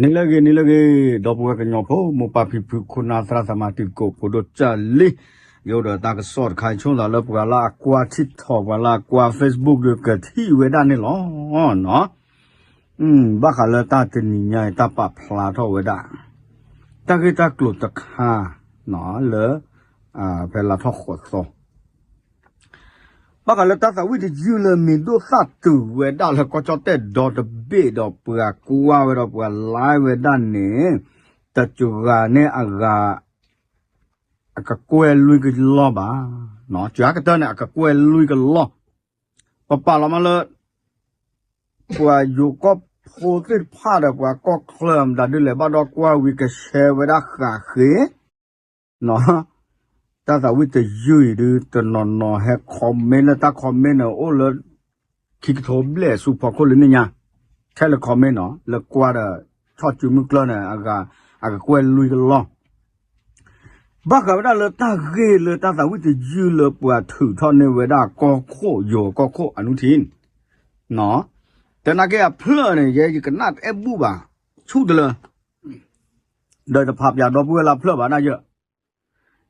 နံၤလၢအဂ့ၤ နံၤလၢအဂ့ၤ ဒီပုၢ်ဝဲၢ်ကညီဖိ မိၢ်ပၢ်ဖံဖု ခိၣ်နၢ်သရၣ်သမါ တံၤသကိးဖိဒိၣ်ကၢ်လံ, ယအိၣ်ဒီးတၢ်ကစီၣ်တခါ ဆိသးလၢပှၤလၢအကွၢ် TikTok ပှၤလၢအကွၢ် Facebook ဒီးကထံၣ်ဝဲဒၣ်န့ၣ်လီၤ. ဘၣ်ဃးလၢတၢ်တနံၤညါအံၤ တၢ်ပာ်ဖျါထီၣ်ဝဲဒၣ် တၢ်ဂ့ၢ်တၢ်ကျိၤတခါ လၢ ဖဲလါထီၣ်ဃိးသီ ဘၣ်ဃးလၢတၢ်သးဝံၣ်တယုၢ်လၢမံၤဒိၣ်သၣ်တုၤဝဲဒၣ်လၢကီၢ်ကၠီၣ်တဲၣ်ဒီတဘ့ၣ်ဒီး ပှၤကွၢ်ဝဲဒီးပှၤ live ဝဲဒၣ်န့ၣ် တစှၤန့ၢ်အဂၤ အကကွဲၢ်လွံၢ်ကလီၢ်ဘၣ်. စှၤကတၢၢ်န့ၣ် အကကွဲၢ်လွံၢ်ကလီၢ်. ပပာ်လီၤမးလၢ ပှၤယိၤကီၢ်ဖိသ့ၣ်တဖၣ်ဒီး ပှၤကီၢ်ချၢမတၤဒုးလဲၤဘၣ်ဒီးကွၢ်ဝံၤ ကshareဝဲဒၣ်ဃးဃ့ တၢ်သးဝံၣ်တယုၢ်အံၤဒုး တနီၤနီၤဟဲ comment လၢတၢ် comment န့ၣ် အိၣ်လၢ ခံကထိဘျဲၣ်ဆူဖီခိၣ်လၢန့ၣ်ညါ, ထဲလၢ comment နီၤ လၢကွၢ်ဒီး ဆီၣ်စုမုၢ်ကျၢၢ်န့ၣ် အကကွဲၢ်လွံၢ်ကလီၢ် ဘၣ်ဃးဝဲဒၣ်လၢတၢ်ဂ့ၢ်လၢတၢ်သးဝံၣ်တယုၢ်လၢပှၤထုးထီၣ်န့ၢ်ဝဲဒၣ်ကီၢ်ခိၣ် ယိၤကီၢ်ခိၣ်အနုထံၣ် သနာ်က့အဖျၢၣ်န့ၣ် ယဲယကနၣ်တအဲၣ်ဘူၣ်ဘၣ် ဆူၣ်တလၢ ဒီးတဖးပၠးဒီပုၢ်ဝဲၢ်လၢအဖျၢၣ်ဘၣ်ဒၣ်ယဲ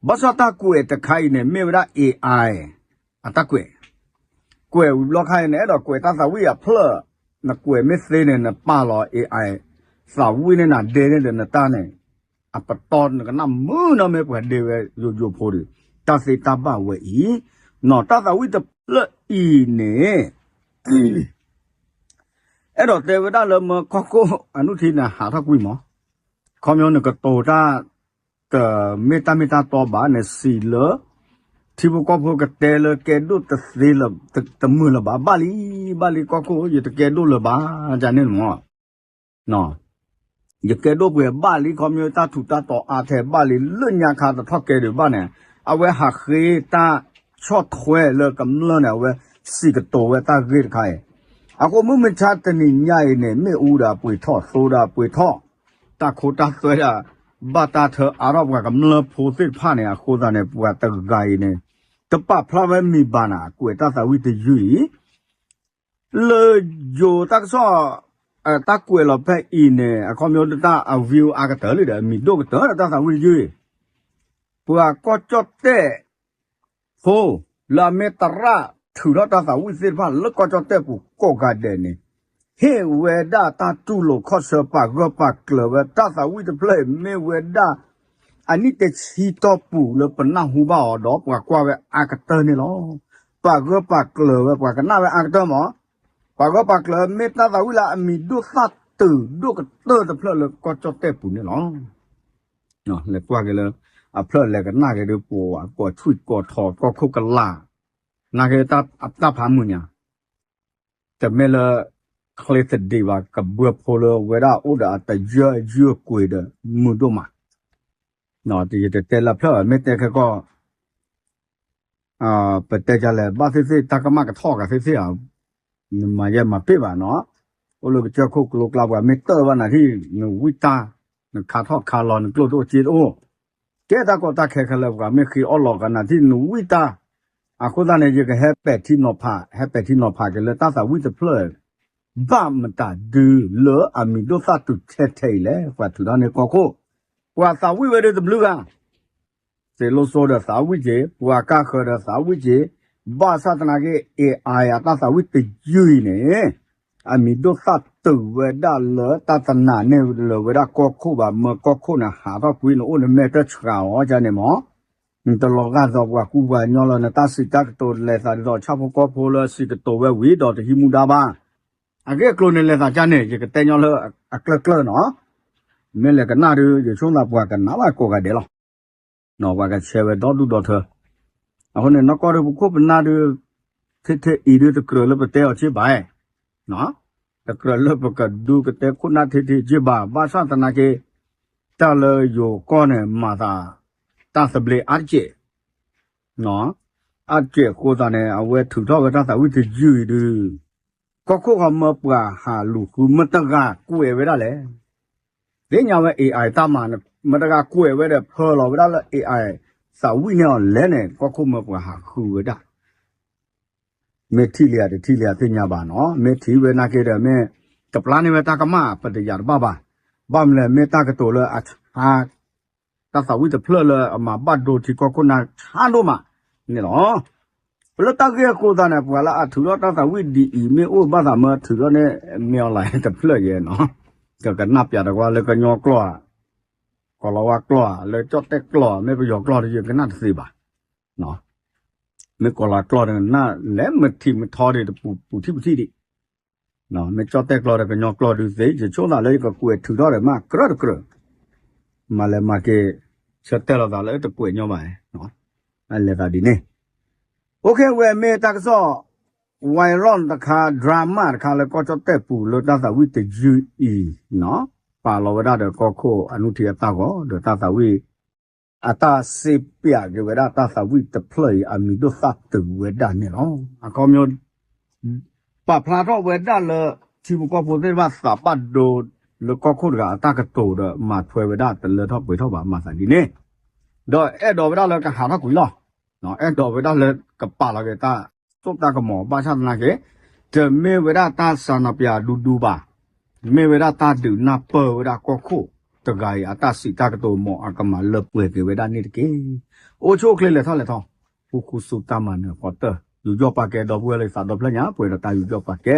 ဘၣ်ဆၣ်တၢ်ကွဲးတခါအံၤန့ၣ် မ့ၢ်ဝဲဒၣ် AI အတၢ်ကွဲး, ကွဲးဝံၤဘျီခါအံၤန့ၣ် အဲၣ်ဒိးကွဲးတၢ်သးဝံၣ်အဖျၢၣ်, နကွဲးမ့ၢ်သ့န့ၣ် နပာ်လီၤ AI သးဝံၣ်န့ၣ် နဒဲန့ၣ်ဒီးနတၢ်န့ၣ် အပတီၢ်နကနၣ်မုာ်နီၢ်မ့ၢ်ပှၤဒဲဝဲယိယိဖိဒီး တၢ်သ့တၢ်ဘၣ်ဝဲအံၤ, နီၢ်တၢ်သးဝံၣ်တဖျၢၣ်အံၤန့ၣ် အဲၣ်ဒိးတဲဝဲဒၣ်လၢမၢကီၢ်ခိၣ်အနုထံၣ်န့ၣ် ဟးထီၣ်ကွံာ်မး, ခီပညီနကတိၤတၢ် တမ့ၢ်တၢ်မ့ၢ်တၢ်တီဘၣ်န့ၣ် စံးလၢ ထံဖိကီၢ်ဖိကတဲလၢကဲဒိၣ်တသ့လၢၤ တမုာ်လၢၤဘၣ်, ဘၣ်လံ ဘၣ်လံကီၢ်ခိၣ် ယတကဲဒိၣ်လၢၤဘၣ် ကန့ၣ်မး ယကဲဒိၣ်ပှဲၤဘၣ်လံ ခီပညီတၢ်ထူးတၢ်တီၤအါထဲဘၣ်လံ လၢညါခါတထီၣ်ကဲဒံးဘၣ်န့ၣ် အဝဲဟးဃ့တၢ်ဆီၣ်ထွဲလၢကမျၢၢ်န့ၣ် အဝဲစံးကတိၤဝဲတၢ်ဂ့ၢ်တခါအံၤ, အဃိမုၢ်မဆါတနံၤညါအံၤန့ၣ် မ့ၣ်အူဒီးအပှ့ၤထီၣ် သိဒီးအပှ့ၤထီၣ်, တၢ်ခိတၢ်သွဲဒၣ် ဘၣ်တၢ်ထၢအါထီၣ်ပှၤကမျၢၢ်ဖိသ့ၣ်တဖၣ်န့ၣ် အဃိသတးန့ၣ် ပှၤတဂၤအံၤန့ၣ် တပာ်ဖျါဝဲမံၤဘၣ်နၤ ကွဲးတၢ်သးဝံၣ်တယုၢ်အံၤ လၢယိၤတၢ်ကစီၣ် တၢ်ကွဲးလီၤဖဲအံၤန့ၣ် အခီပညီတၢ်အ view အါကတၢၢ်လံဒီး အမံၤဒိၣ်ကတၢၢ်ဒီးတၢ်သးဝံၣ်တယုၢ်အံၤ, ပှၤကီၢ်ကၠီၣ်တဲၣ်ဖိ လၢအမ့ၢ်သရၣ်ထုးထီၣ်တၢ်သးဝံၣ်သ့ၣ်တဖၣ်လၢကီၢ်ကၠီၣ်တဲၣ်ပူၤကိးဂၤဒဲးန့ၣ် ဟ့ၣ်ဝဲဒၣ်တၢ်တူၢ်လိာ်ခီၣ်ဆၢပာ်ဂၢၢ်ပာ်ကျၢၤဝဲတၢ်သးဝံၣ်တဖျၢၣ်အံၤ မ့ၢ်ဝဲဒၣ် အနံၣ်တဆံတီၢ်ပူၤလၢပနၢ်ဟူဘၣ်အီၤဒီးပှၤကွၢ်ဝဲအါကတၢၢ်န့ၣ်လီၤ. ပာ်ဂၢၢ်ပာ်ကျၢၤဝဲပှၤကနၣ်ဝဲအါကတၢၢ်မး, ပှၤဂၢၢ်ပာ်ကျၢၤမ့ၢ်တၢ်သးဝံၣ်လၢအမံၤဒိၣ်သၣ်တုၤဒိၣ်ကတၢၢ်တဖျၢၣ်လၢကီၢ်ကၠီၣ်တဲၣ်ပူၤန့ၣ်လီၤ. လဲၤကွၢ်က့ၤလၢ အဖျၢၣ်လဲၤကနၣ်က့ၤဒီး ပှၤကိးဆွံၣ်ကိးထီၣ်ကီၢ်ခိၣ်ကလာ်, နာ်က့ တၢ်ဖးမုာ်ညါ တမ့ၢ်လၢ ချ့သဒံးဘၣ် ကဘှၢဖိလၢဝဲဒၣ်အိၣ်ဒီးအတယၢၢ်ယုၢ်ကွံာ်ဒီးမုာ်ဒိၣ်မး, ယတတဲလၢဖျၢၣ်ဘၣ် မ့ၢ်တဲခဲကီၢ် ပတဲဒ်လဲၣ် ဘၣ်သ့ၣ်သ့ၣ် တၢ်ကမၣ်ကထီၣ်ဂၤသ့ၣ်သ့ၣ်ဧါ, နမၤယဲမၤပ့ၢ်ဘၣ်နီၤ, အိၣ်လၢကစၢၢ်ခိၣ်ကျိကျါပှၤမ့ၢ်တၢၢ်ဘၣ်နၤထံၣ် နဝံၣ်တၢ်, နခါထီၣ်ခါလီၤ နကျိၣ်တအိၣ်စ့တအိၣ်, ကဲတၢ်ကီတၢ်ခဲခဲလၢာ် ပှၤမ့ၢ်ဃ့အီၣ်လီၤဂၤနၤထံၣ် နဝံၣ်တၢ်, အဃိသတးန့ၣ် ယကဟဲပဲာ်ထံနီၤဖး ဟဲပဲာ်ထံနီၤဖးက့ၤလၢတၢ်သးဝံၣ်တဖျၢၣ် ဘၣ်မတၤဒုလၢအမံၤဒိၣ်သၣ်တုၤထဲထဲအံၤလဲၣ် ပှၤထုးထီၣ်န့ၢ်ကီၢ်ခိၣ်, ပှၤသးဝံၣ်ဝဲဒၣ်တဘျုးဂၤ သ့ၣ်လိၣ်စိဒီးသးဝံၣ်က့ၤ, ပှၤကါဃၢၤဒီးသးဝံၣ်က့ၤ, ဘၣ်ဆၣ်သနာ်က့ AI အတၢ်သးဝံၣ်တယုၢ်အံၤန့ၣ်, အမံၤဒိၣ်သၣ်တုၤဝဲဒၣ်လၢတၢ်သနာ်န့ၢ်လၢၤဝဲဒၣ်ကီၢ်ခိၣ်ဘၣ်, မၢကီၢ်ခိၣ်န့ၣ် ဟးထီၣ်ကွံာ်နအိၣ်နမဲာ်တဆှးအီၤန့ၣ်မး, နတလီၤဂာ်ဒီးပှၤကူပှၤကညီလၢ နတၢ်စံးတၢ်ကတိၤလဲၤသးဒ်သိးဆၣ်ဖိကီၢ်ဖိလၢစံးကတိၤဝဲဝံၤဒီးတဟံးမူဒါဘၣ်, အဂ့ၢ်အကျိၤန့ၣ်လဲၤသးကါန့ၣ် ယကတဲညီလၢအကျၢၢ်ကျၢၢ်နီၤ, မ့ၢ်လဲၤကနၣ်ဒီး ယဆိသးပှၤကနၣ်ဘၣ်ကိးဂၤဒဲးလီၤ. ပှၤကဆဲးဝဲဒီဒူၣ်ဒီထၢ, အဃိန့ၣ် နီၢ်ကီၢ်ဒီးပခိၣ်ပနၢ်ဒီး ထဲထဲအံၤဒီးတကြၢးလၢပတဲအီၤက့ဘၣ်, တကြၢးလၢပကဒုးကတဲခိၣ်နၢ်ထဲထဲက့ဘၣ်, ဘၣ်ဆၣ်သနာ်က့ တၢ်လၢယိၤကီၢ်န့ၣ် မၤသးတၢ်သဘျ့အါတက့ၢ် အါတက့ၢ်အဃိသတးန့ၣ် အဝဲထုးထီၣ်ဝဲတၢ်သးဝံၣ်တယုၢ်အံၤဒီး ကီၢ်ခိၣ်ဃီမၢပှၤဟးလူၤဃု မတဂၤကွဲးဝဲဒၣ်လဲၣ်, သ့ၣ်ညါဝဲ AI တၢ်မၤ မတဂၤကွဲးဝဲဒီးဖၢလီၤဝဲဒၣ်လၢ AI သးဝံၣ်န့ၢ်အီၤလဲၣ်န့ၣ် ကီၢ်ခိၣ်မၢပှၤဟးဃုဝဲဒၣ် မ့ၢ်ထံၣ်လံဧါတထံၣ်လံဧါသ့ၣ်ညါဘၣ်နီၤ, မ့ၢ်ထံၣ်ဝဲနာ်က့ဒီး မ့ၢ်ကပျၢ်န့ၢ်ဝဲတၢ်ကမၣ် ပတယာ်တဘၣ်ဘၣ်, ဘၣ်မနုၤလဲၣ် မ့ၢ်တၢ်ကတိၤလၢအဆါ တၢ်သးဝံၣ်တဖျၢၣ်လၢအမၤဘၣ်ဒိထံကီၢ်ခိၣ်နၢ်ဆါဒိၣ်မးန့ၣ်လီၤ. လၢတၢ်ဂ့ၢ်အဃိသတးန့ၣ် ပှၤလၢအထုးထီၣ်တၢ်သးဝံၣ်ဒ်အံၤ မ့ၢ်အိၣ်ဘၣ်သးမၢထုးထီၣ်န့ၣ် မ့ၢ်အီၤလၢတဖျၢၣ်ယဲနီၤ, ကကနၣ်ပျးတကွၢ်လၢကညီကျိာ်ဧါ, ကီၤလၤဝါကျိာ်ဧါ, လၢကၠီၣ်တဲၣ်ကျိာ်ဧါ, မ့ၢ်ပယီၤကျိာ်ဒီးယကနၣ်တသ့ဘၣ်. မ့ၢ်ကီၤလၤကျိာ်ဒီးကနၣ်လဲၤမထံးမထီဒံးတပူၤပူၤထံၣ်ပူၤထံၣ်ဒံး, မ့ၢ်ကၠီၣ်တဲၣ်ကျိာ်ဒီးကညီကျိာ်ဒုးသ့, ယဆိသးလၢယကကွဲးထုးထီၣ်ဒီးမးကြၢးတကြၢး, မၤလဲၤမၤက့ၤ ဆၢတဲာ်လိာ်သးလၢတကွဲးညီဘၣ်, အလဲၤသးဒ်န့ၣ်, အိၣ်ခ့ဝဲမ့ၢ်တၢ်ကစီၣ် ဝဲၤလီၢ်တခါ drama တခါလၢကီၢ်ကၠီၣ်တဲၣ်ပူၤလၢတၢ်သးဝံၣ်တယုၢ်အံၤ, ပာ်လီၤဝဲဒၣ်ဒီးကီၢ်ခိၣ်အနုထံအတၢ်ဂီၤ ဒီးတၢ်သးဝံၣ် အတၢ်စ့ပၠးက့ၤဝဲဒၣ်တၢ်သးဝံၣ်တဖျၢၣ်အံၤ အမံၤဒိၣ်သၣ်တုၤဝဲဒၣ်န့ၣ်လီၤ. အခီပညီ ပာ်ဖျါထီၣ်ဝဲဒၣ်လၢ ထံဖိကီၢ်ဖိသ့ၣ်တဖၣ်သးပၣ်ဒိလၢကီၢ်ခိၣ်တဂၤအတၢ်ကတိၤဒီး မၤထွဲဝဲဒၣ်တလၢထီၣ်ပှဲၤထီၣ်ဘၣ် မၤသးဒ်န့ၣ်, ဒီးအဲၣ်ဒိးဝဲဒၣ်လၢကဟးထီၣ်ကွံာ်လီၤ. အဲၣ်ဒိးဝဲဒၣ်လၢကပာ်လီၤက့ၤတၢ်စိတၢ်ကမီၤ ဘၣ်ဆၣ်သနာ်က့ တမ့ၢ်ဝဲဒၣ်တၢ်စၢ်နီၤပၠးဒူဒူဘၣ်, မ့ၢ်ဝဲဒၣ်တၢ်ဒုးနၢ်ပၢၢ်ဝဲဒၣ်ကီၢ်ခိၣ်တဂၤအံၤ အတၢ်စံးတၢ်ကတိၤမ့ၢ်အကမၤလၢပှဲၤက့ၤဝဲဒၣ်န့ၣ်တက့ၢ်. အိၣ်ဆူၣ်အိၣ်ချ့လဲၤထီၣ်လဲၤထီ, ဃူဃူစူတၢ်မၤနၢၤဃီတၢၢ် ယူးယီၣ်ပာ်ကဲ ဒီပုၢ်ဝဲၢ်လၢသးဒီဖျၢၣ်ညါ ပှဲၤဒီးတၢ်ယူးယီၣ်ပာ်ကဲ